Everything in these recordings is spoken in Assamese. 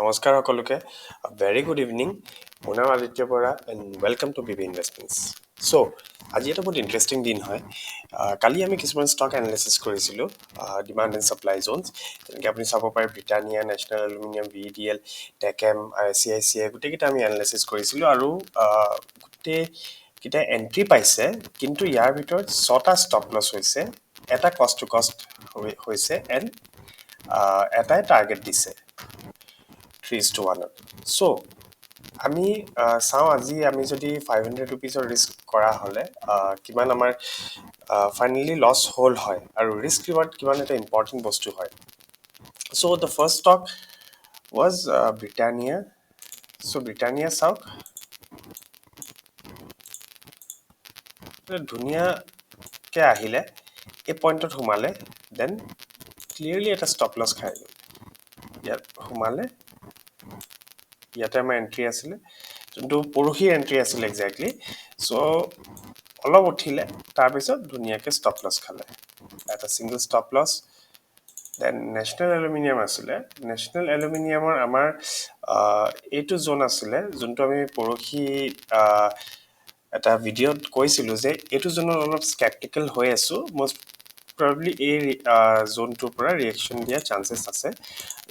নমস্কাৰ সকলোকে, ভেৰি গুড ইভিনিং। মোৰ নাম Aditya Bora and welcome to B B investments. চ' আজি এটা বহুত ইণ্টাৰেষ্টিং দিন হয়। কালি আমি কিছুমান ষ্টক এনালিচিছ কৰিছিলোঁ, ডিমাণ্ড এণ্ড ছাপ্লাই জ'নছ। তেনেকৈ আপুনি চাব পাৰে Britannia, national aluminium, V D L, টেকেম, I C I C I, গোটেইকেইটা আমি এনালিচিছ কৰিছিলোঁ আৰু গোটেইকেইটা এণ্ট্ৰি পাইছে। কিন্তু ইয়াৰ ভিতৰত ছটা ষ্টপ লছ হৈছে, এটা কষ্ট টু কষ্ট হৈছে এণ্ড এটাই টাৰ্গেট দিছে 3:1ত। চ' আমি চাওঁ, আজি আমি যদি 500 ৰুপিজৰ ৰিস্ক কৰা হ'লে কিমান আমাৰ ফাইনেলি লছ হ'ল হয় আৰু ৰিস্ক ৰিৱাৰ্ড কিমান এটা ইম্পৰ্টেণ্ট বস্তু হয়। So the first stock was Britannia. So Britannia চাওক, ধুনীয়াকৈ আহিলে, এই পইণ্টত সোমালে, then clearly এটা ষ্টপ লছ খাই গ'ল। ইয়াত সোমালে, ইয়াতে আমাৰ এণ্ট্ৰি আছিলে, যোনটো পৰহিৰ এণ্ট্ৰি আছিলে একজেক্টলি। চ' অলপ উঠিলে, তাৰপিছত ধুনীয়াকৈ ষ্টপ লছ খালে, এটা single stop loss. Then national aluminium আছিলে। নেশ্যনেল এলুমিনিয়ামৰ আমাৰ এইটো জ'ন আছিলে, যোনটো আমি পৰহি এটা ভিডিঅ'ত কৈছিলোঁ যে এইটো জ'নত অলপ স্কেপ্টিকেল হৈ আছোঁ, মষ্ট প্ৰবেবলি এই জ'নটোৰ পৰা ৰিয়েকশ্যন দিয়াৰ চান্সেছ আছে,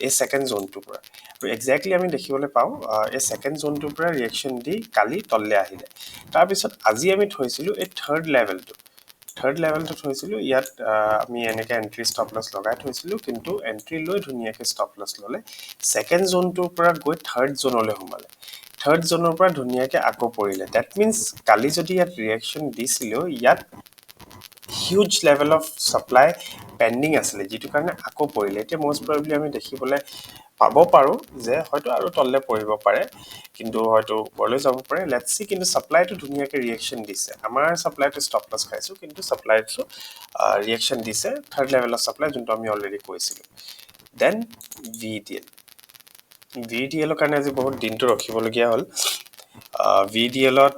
এই ছেকেণ্ড জ'নটোৰ পৰা। আৰু একজেক্টলি আমি দেখিবলৈ পাওঁ, এই ছেকেণ্ড জ'নটোৰ পৰা ৰিয়েকশ্যন দি কালি তললৈ আহিলে। তাৰপিছত আজি আমি থৈছিলোঁ এই থাৰ্ড লেভেলটো, থাৰ্ড লেভেলটো থৈছিলোঁ। ইয়াত আমি এনেকৈ এণ্ট্ৰি ষ্টপ লছ লগাই থৈছিলোঁ, কিন্তু এণ্ট্ৰি লৈ ধুনীয়াকৈ ষ্টপ লছ ল'লে। ছেকেণ্ড জ'নটোৰ পৰা গৈ থাৰ্ড জ'নলৈ সোমালে, থাৰ্ড জ'নৰ পৰা ধুনীয়াকৈ আকৌ পৰিলে। That means কালি যদি ইয়াত ৰিয়েকশ্যন দিছিলেও ইয়াত huge level of supply pending আছিলে, যিটো কাৰণে আকৌ পৰিলে। এতিয়া মষ্ট প্ৰবেবলি আমি দেখিবলৈ পাব পাৰোঁ যে হয়তো আৰু তললৈ পৰিব পাৰে, কিন্তু হয়তো ওপৰলৈ যাব পাৰে, let's C. কিন্তু ছাপ্লাইটো ধুনীয়াকৈ ৰিয়েকশ্যন দিছে। আমাৰ ছাপ্লাইটো ষ্টপ লছ খাইছোঁ, কিন্তু ছাপ্লাইটো ৰিয়েকশ্যন দিছে, থাৰ্ড লেভেল অফ ছাপ্লাই, যোনটো আমি অলৰেডি কৈছিলোঁ। Then V D L. V D এলৰ কাৰণে আজি বহুত দিনটো ৰখিবলগীয়া হ'ল। ভি ডি এলত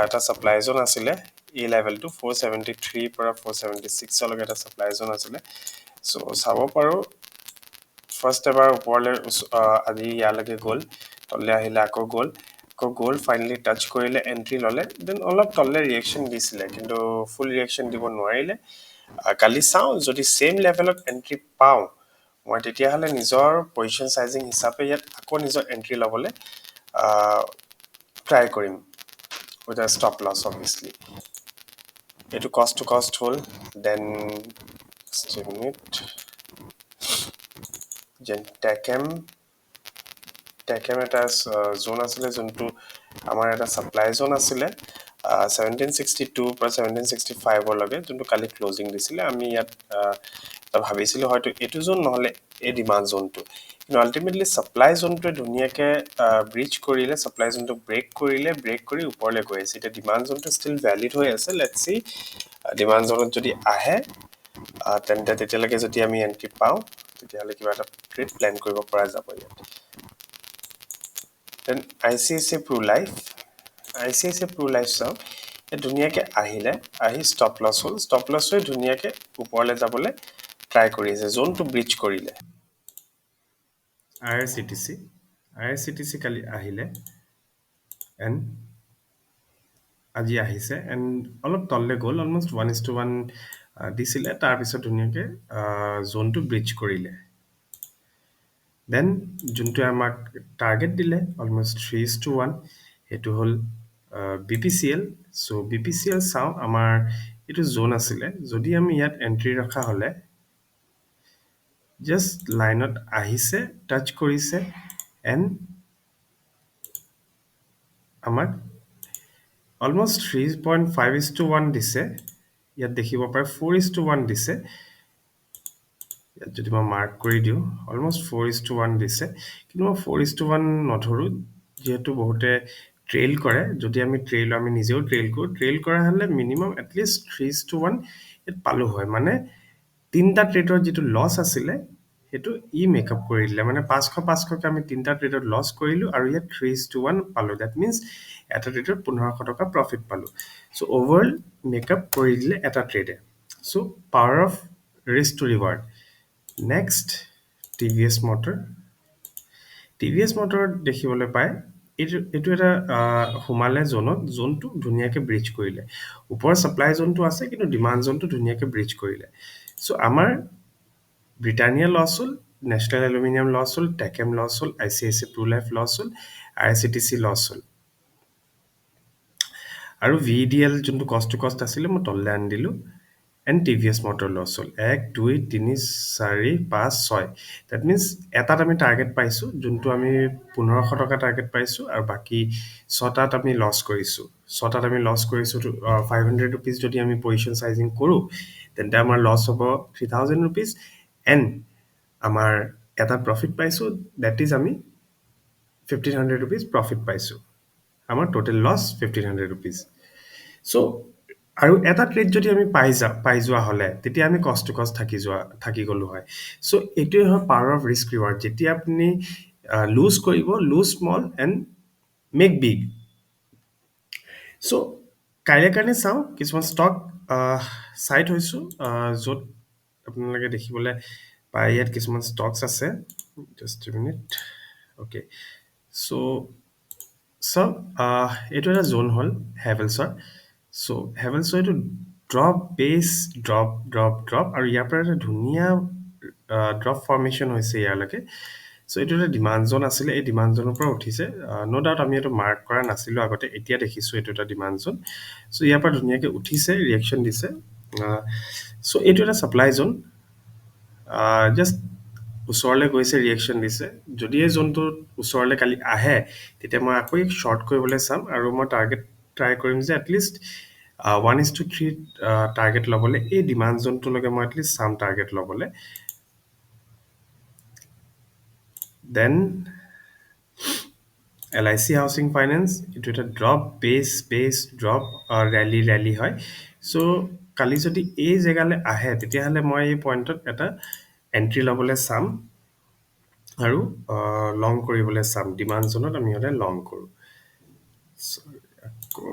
এটা ছাপ্লাই জ'ন আছিলে, এই লেভেলটো 473ৰ পৰা 476লৈকে এটা ছাপ্লাই জ'ন আছিলে। চ' চাব পাৰোঁ, ফাৰ্ষ্ট এবাৰ ওপৰলৈ আজি ইয়ালৈকে গ'ল, তললৈ আহিলে, আকৌ গ'ল, আকৌ গ'ল, ফাইনেলি টাচ কৰিলে, এণ্ট্ৰি ল'লে, then অলপ তললৈ ৰিয়েকশ্যন দিছিলে, কিন্তু ফুল ৰিয়েকশ্যন দিব নোৱাৰিলে। কালি চাওঁ, যদি ছেইম লেভেলত এণ্ট্ৰি পাওঁ মই, তেতিয়াহ'লে নিজৰ পজিশ্যন চাইজিং হিচাপে ইয়াত আকৌ নিজৰ এণ্ট্ৰি ল'বলৈ ট্ৰাই কৰিম with a stop loss obviously. এইটো কষ্ট টু কষ্ট হ'ল। Then minute, যেন টেকেম, টেকেম এটা জ'ন আছিলে, যোনটো আমাৰ এটা ছাপ্লাই জ'ন আছিলে 1762ৰ পৰা 1765লৈকে, যোনটো কালি ক্লজিং দিছিলে। আমি ইয়াত ভাবিছিলোঁ হয়তো এইটো জ'ন নহ'লে এই ডিমাণ্ড জ'নটো, কিন্তু আল্টিমেটলি ছাপ্লাই জ'নটোৱে ধুনীয়াকৈ ব্ৰিচ কৰিলে, ছাপ্লাই জ'নটো ব্ৰেক কৰিলে, ব্ৰেক কৰি ওপৰলৈ গৈ আছে। এতিয়া ডিমাণ্ড জ'নটো ষ্টিল ভেলিড হৈ আছে। Let's C, demand জ'নত যদি আহে তেন্তে তেতিয়ালৈকে যদি আমি এণ্ট্ৰি পাওঁ, তেতিয়াহ'লে কিবা এটা ট্ৰেড প্লেন কৰিব পৰা যাব ইয়াত। Then I C I C I Pru life. I C I C I Pru life চাওক, ইয়াত ধুনীয়াকৈ আহিলে, আহি ষ্টপ লছ হ'ল, ষ্টপ লছ হৈ ধুনীয়াকৈ ওপৰলৈ যাবলৈ ট্ৰাই কৰি আছে, জ'নটো ব্ৰিচ কৰিলে। I R C T C. I R C T C কালি আহিলে এণ্ড আজি আহিছে এণ্ড অলপ তললৈ গ'ল, অলমষ্ট 1:1 দিছিলে, তাৰপিছত ধুনীয়াকৈ জ'নটো ব্ৰিচ কৰিলে। Then যোনটোৱে আমাক টাৰ্গেট দিলে অলমষ্ট 3:1, সেইটো হ'ল B P C L. চ' বি পি চি এল চাওঁ, আমাৰ এইটো জ'ন আছিলে। যদি আমি ইয়াত এণ্ট্ৰি ৰখা হ'লে, জাষ্ট লাইনত আহিছে, টাচ কৰিছে এণ্ড আমাক অলমষ্ট 3.5:1 দিছে। ইয়াত দেখিব পাৰে 4:1 দিছে। ইয়াত যদি মই মাৰ্ক কৰি দিওঁ, অলমষ্ট 4:1 দিছে। কিন্তু মই 4:1 নধৰোঁ, যিহেতু বহুতে ট্ৰেইল কৰে। যদি আমি ট্ৰেইল, আমি নিজেও ট্ৰেইল কৰোঁ, ট্ৰেইল কৰা হ'লে মিনিমাম এটলিষ্ট 3:1 ইয়াত পালোঁ হয়। মানে তিনিটা ট্ৰেডৰ যিটো লছ আছিলে, সেইটো ই মেকআপ কৰি দিলে। মানে 500 500কৈ আমি তিনিটা ট্ৰেডত লছ কৰিলোঁ আৰু ইয়াত 3:1 পালোঁ। That means এটা ট্ৰেডত 1500 টকা প্ৰফিট পালোঁ। চ' অভাৰঅল মেকআপ কৰি দিলে এটা ট্ৰেডে। So power of risk to reward. Next T V S motor. TVS মটৰত দেখিবলৈ পায়, এইটো এটা সোমালে জ'নত, জ'নটো ধুনীয়াকৈ ব্ৰিজ কৰিলে। ওপৰৰ ছাপ্লাই জ'নটো আছে, কিন্তু ডিমাণ্ড জ'নটো ধুনীয়াকৈ ব্ৰিজ কৰিলে। চ' আমাৰ ব্ৰিটানিয়া লছ হ'ল, নেশ্যনেল এলুমিনিয়াম লছ হ'ল, টেকেম লছ হ'ল, আইচিআইচি প্ৰু লাইফ লছ হ'ল, আইআৰচিটিচি লছ হ'ল আৰু ভিইডিএল যোনটো কষ্ট টু কষ্ট আছিলে, মই তললৈ আনি দিলোঁ। এণ্ড টিভিএছ মটৰ লছ হ'ল। 1, 2, 3, 4, 5, 6। That means এটাত আমি টাৰ্গেট পাইছোঁ, যোনটো আমি 1500 টকা টাৰ্গেট পাইছোঁ আৰু বাকী ছটাত আমি লছ কৰিছোঁ। ছটাত আমি লছ কৰিছোঁ। ₹500 যদি আমি পজিশ্যন চাইজিং কৰোঁ, তেন্তে আমাৰ লছ হ'ব ₹3000 এণ্ড আমাৰ এটা প্ৰফিট পাইছোঁ, that is আমি ₹1500 প্ৰফিট পাইছোঁ। আমাৰ টোটেল লছ ₹1500। চ' আৰু এটা ট্ৰেড যদি আমি পাই যোৱা হ'লে, তেতিয়া আমি কষ্ট টু কষ্ট থাকি গ'লো হয়। চ' এইটোৱে হয় পাৱাৰ অফ ৰিস্ক ৰিৱাৰ্ড। যেতিয়া আপুনি লুজ কৰিব, lose small and make big. So কাইলৈ কাৰণে চাওঁ, কিছুমান ষ্টক চাই থৈছোঁ, য'ত আপোনালোকে দেখিবলৈ পায় ইয়াত কিছুমান ষ্টকছ আছে। Just minute. Okay, চ' চাওক, এইটো এটা জ'ন হ'ল হেভেলছৰ। চ' হেভেলছৰ এইটো drop base, drop, drop, drop আৰু ইয়াৰ পৰা এটা ধুনীয়া ড্ৰপ ফৰ্মেশ্যন হৈছে ইয়ালৈকে। চ' এইটো এটা ডিমাণ্ড জ'ন আছিলে, এই ডিমাণ্ড জ'নৰ পৰা উঠিছে। ন' ডাউট আমি এইটো মাৰ্ক কৰা নাছিলোঁ আগতে, এতিয়া দেখিছোঁ এইটো এটা ডিমাণ্ড জ'ন। চ' ইয়াৰ পৰা ধুনীয়াকৈ উঠিছে, ৰিয়েকশ্যন দিছে। চ' এইটো এটা ছাপ্লাই জ'ন, জাষ্ট ওচৰলৈ গৈছে, ৰিয়েকশ্যন দিছে। যদি এই জ'নটোত ওচৰলৈ কালি আহে, তেতিয়া মই আকৌ শ্বৰ্ট কৰিবলৈ চাম আৰু মই টাৰ্গেট ট্ৰাই কৰিম যে at least 1:3 target ল'বলৈ। এই ডিমাণ্ড জ'নটোলৈকে মই এটলিষ্ট চাম টাৰ্গেট ল'বলৈ। Then LIC housing finance, এইটো এটা drop base, base, drop, rally, rally হয়। চ' কালি যদি এই জেগালৈ আহে, তেতিয়াহ'লে মই এই পইণ্টত এটা এণ্ট্ৰি ল'বলৈ চাম আৰু লং কৰিবলৈ চাম। ডিমাণ্ড জ'নত আমি সদায় লং কৰোঁ। আকৌ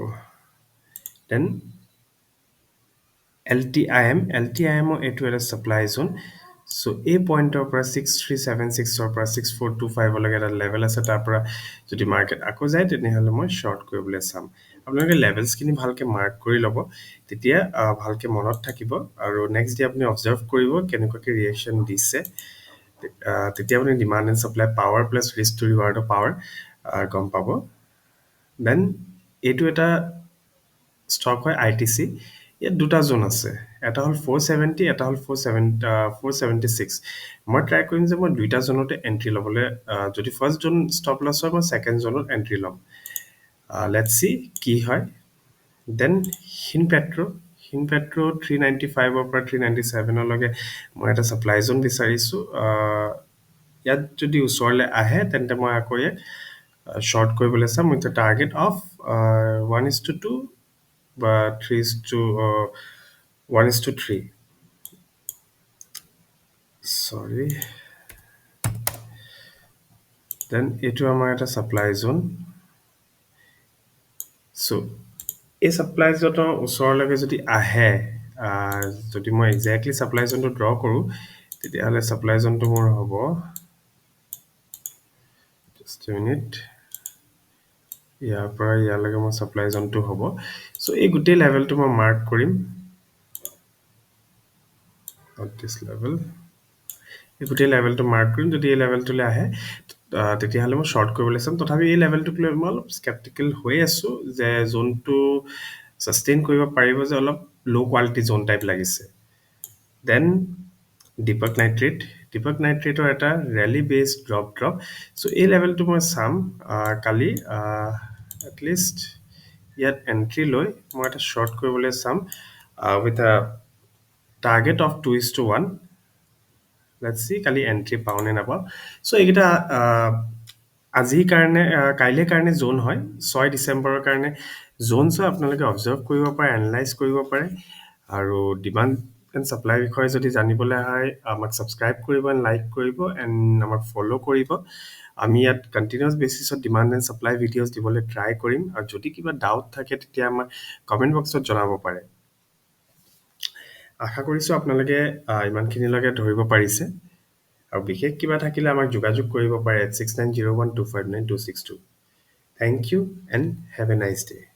then এলটিআইএম। এলটিআইএমৰ এইটো এটা ছাপ্লাই জ'ন। চ' এই পইণ্টৰ পৰা, 6376ৰ পৰা 6425লৈকে এটা লেভেল আছে। তাৰ পৰা যদি মাৰ্কেট আকৌ যায়, তেনেহ'লে মই শ্বৰ্ট কৰিবলৈ চাম। আপোনালোকে লেভেলছখিনি ভালকৈ মাৰ্ক কৰি ল'ব, তেতিয়া ভালকৈ মনত থাকিব আৰু নেক্সট ডে আপুনি অবজাৰ্ভ কৰিব কেনেকুৱাকৈ ৰিয়েকশ্যন দিছে। তেতিয়া আপুনি demand and supply power plus risk to ৰিৱাৰ্ডৰ power গম পাব। Then এইটো এটা ষ্টক হয় আইটিচি। ইয়াত দুটা জ'ন আছে, এটা হ'ল 470, এটা হ'ল 476। মই ট্ৰাই কৰিম যে মই দুইটা জ'নতে এণ্ট্ৰি ল'বলৈ। যদি ফাৰ্ষ্ট জ'ন ষ্টপ লছ হয়, মই ছেকেণ্ড জ'নত এণ্ট্ৰি ল'ম। Let's C কি হয়। Then হিন পেট্ৰ'। হিন পেট্ৰ' 395ৰ পৰা 397লৈকে মই এটা ছাপ্লাই জ'ন বিচাৰিছোঁ। ইয়াত যদি ওচৰলৈ আহে, তেন্তে মই আকৌ ইয়াক শ্বৰ্ট কৰিবলৈ চাম with target of 1:2 বা 3 is to 1:3, sorry. Then এইটো আমাৰ এটা ছাপ্লাই জ'ন। চ' এই ছাপ্লাই জ'নৰ ওচৰলৈকে যদি আহে, যদি মই একজেক্টলি ছাপ্লাই জ'নটো ড্ৰ কৰোঁ, তেতিয়াহ'লে ছাপ্লাই জ'নটো মোৰ হ'ব, জাষ্ট মিনিট, ইয়াৰ পৰা ইয়ালৈকে মোৰ ছাপ্লাই জ'নটো হ'ব। চ' এই গোটেই লেভেলটো মই মাৰ্ক কৰিম, not this level, এই গোটেই লেভেলটো মাৰ্ক কৰিম। যদি এই লেভেলটোলৈ আহে, তেতিয়াহ'লে মই শ্বৰ্ট কৰিবলৈ চাম। তথাপি এই লেভেলটোক লৈ মই অলপ স্কেপ্টিকেল হৈ আছোঁ যে জ'নটো ছাষ্টেইন কৰিব পাৰিব যে, অলপ ল' কোৱালিটি জ'ন টাইপ লাগিছে। Then Deepak nitrate. Dipak নাইট্ৰেটৰ এটা rally base, drop, drop. So এই লেভেলটো মই চাম কালি। এটলিষ্ট ইয়াত এণ্ট্ৰি লৈ মই এটা শ্বৰ্ট কৰিবলৈ চাম with a target of 2:1. Let's see Kali entry পাওঁ নে নাপাওঁ। চ' এইকেইটা আজিৰ কাৰণে, কাইলৈৰ কাৰণে জ'ন হয়, 6 ডিচেম্বৰৰ কাৰণে জ'নছ হয়। আপোনালোকে অবজাৰ্ভ কৰিব পাৰে, এনালাইজ কৰিব পাৰে আৰু ডিমাণ্ড এণ্ড ছাপ্লাইৰ বিষয়ে যদি জানিবলৈ হয়, আমাক ছাবস্ক্ৰাইব কৰিব এণ্ড লাইক কৰিব এণ্ড আমাক ফ'ল' কৰিব। আমি ইয়াত কণ্টিনিউৱাছ বেচিছত ডিমাণ্ড এণ্ড ছাপ্লাই ভিডিঅ'জ দিবলৈ ট্ৰাই কৰিম আৰু যদি কিবা ডাউট থাকে, তেতিয়া আমাক কমেণ্ট বক্সত জনাব পাৰে। আশা কৰিছোঁ আপোনালোকে ইমানখিনিলৈকে ধৰিব পাৰিছে। আৰু বিশেষ কিবা থাকিলে আমাক যোগাযোগ কৰিব পাৰে at 6901259262. Thank you and have a nice day.